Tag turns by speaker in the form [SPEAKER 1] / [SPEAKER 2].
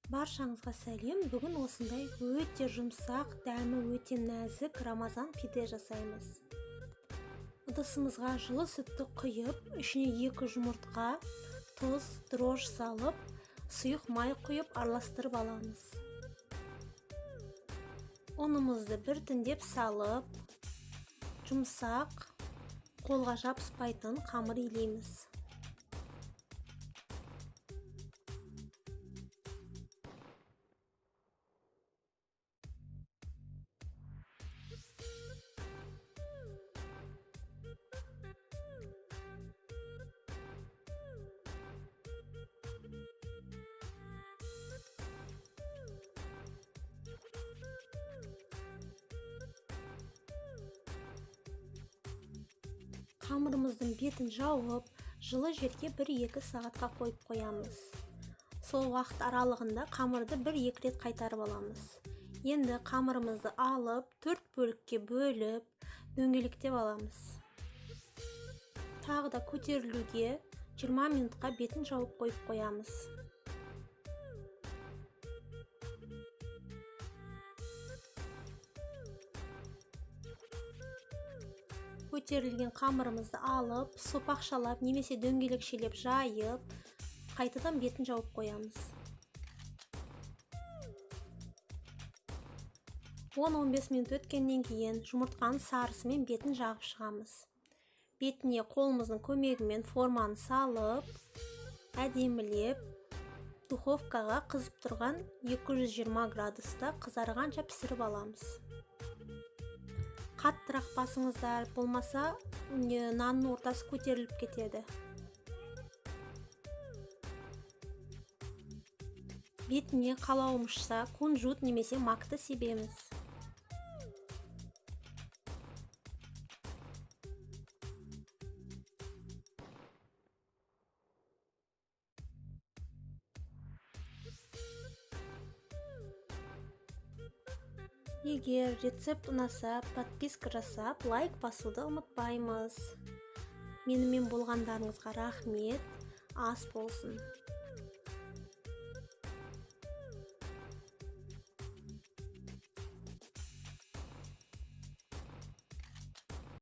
[SPEAKER 1] Баршаңызға сәлем. Бүгін осындай өте жұмсақ, дәмі өте нәзік рамазан пиде жасаймыз. Ыдысымызға жылы сүтті құйып, ішіне 2 жұмыртқа, тұз, дрожж салып, сұйық май құйып араластырып аламыз. Ұнымызды біртіндеп салып, жұмсақ, қолға жабыспайтын қамыр илейміз. Қамырымыздың бетін жауып, жылы жерге 1-2 сағатқа қойып қоямыз. Сол уақыт аралығында қамырды 1-2 рет қайтарып аламыз. Енді қамырымызды алып, 4 бөлікке бөліп, дөңгелектеп аламыз. Тағы да көтерілуге 20 минутқа бетін жауып қойып қоямыз. Көтерілген қамырымызды алып, сопақшалап немесе дөңгелекшелеп жайып, қайтадан бетін жауып қоямыз. 10-15 минут өткеннен кейін жұмыртқаның сарысымен бетін жағып шығамыз. Бетіне қолымыздың көмегімен форманы салып, әдемілеп духовкаға қызып тұрған 220 градуста қызарғанша пісіріп аламыз. Қаттырақ басыңыздар, болмаса нанның ортасы көтеріліп кетеді. Бетіне қалауымызша кунжут немесе макты себеміз. Егер рецепт ұнаса, подписка жасап, лайк басуды ұмытпаймыз. Менімен болғандарыңызға рахмет. Ас болсын.